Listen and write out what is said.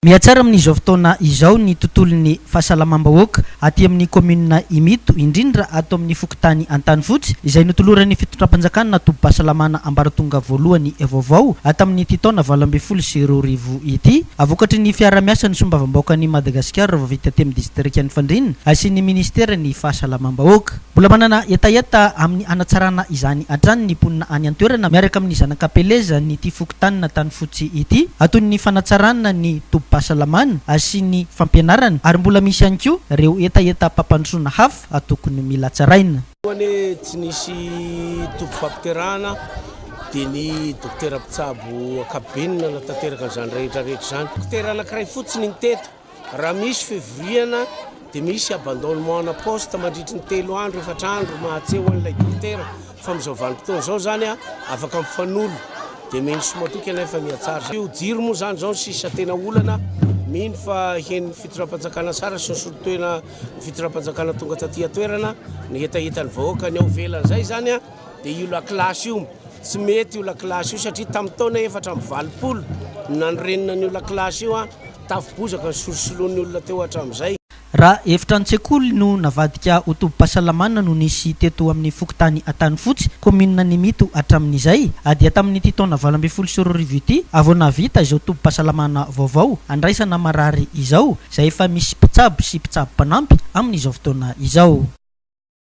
Mihatsara amin'izao fotoana izao ny tontolon'ny fahasalamam-bahoaka aty amin'ny kaominina Imito, indrindra ato amin'ny fokontany Antanifotsy, izay notoloran'ny fitondram-panjakana tobim-pahasalamana ambaratonga voalohany vaovao tamin'ity taona 2018 ity, vokatry ny fiaraha-miasan'ny Solombavambahoakan'i Madagasikara vao vita aty amin'ny distrikan'i Fandriana sy ny minisiteran'ny Fahasalamam-bahoaka. Mbola manana hetaheta amin'ny hanatsarana izany hatrany ny mponina any an-toerana miaraka amin'ny zanak'Ampelezan'ity fokontanin'Antanifotsy ity, toy ny fanatsarana ny tobim-pahasalamana sy ny fampianarana ary mbola misy ihany koa ireo hetahetam-pampandrosoana hafa tokony mila tsaraina. Voalohany tsy nisy toby fampiterahana dia ny dokotera mpitsabo ankapobeny no nanatanteraka an'izany rehetra rehetra izany. Dokotera anankiray fotsiny ny teto. Raha misy fivoriana dia misy abandonnement ana poste mandritry ny telo andro, efatra andro mahatseho an'ilay dokotera fa amin'izao vanim-potoana izao izany afaka mifanolo dia mino sy matoky ianay fa mihatsara. Io jiro moa izany izao no sisa tena olana, mino fa henon'ny fitondram-panjakana tsara sy ny solontena ny fitondram-panjakana tonga taty an-toerana ny hetahetan'ny vahoaka. Ny ao ivelan'izay izany dia io lakilasy io, tsy mety io lakilasy io satria tamin'ny taona 84 no nanorenana an'io lakilasy io. Tafo bozaka ny solosoloan'ny olona teo hatramin'izay. Raha efitranon-tsekoly no navadika ho tobim-pahasalamana no nisy teto amin'ny fokontany Antanifotsy, kaominina Nimito hatramin'izay, dia tamin'ity taona 2018 ity vao nahavita izao tobim-pahasalamana vaovao handraisana marary izao, izay efa misy mpitsabo sy mpitsabo mpanampy amin'izao fotoana izao.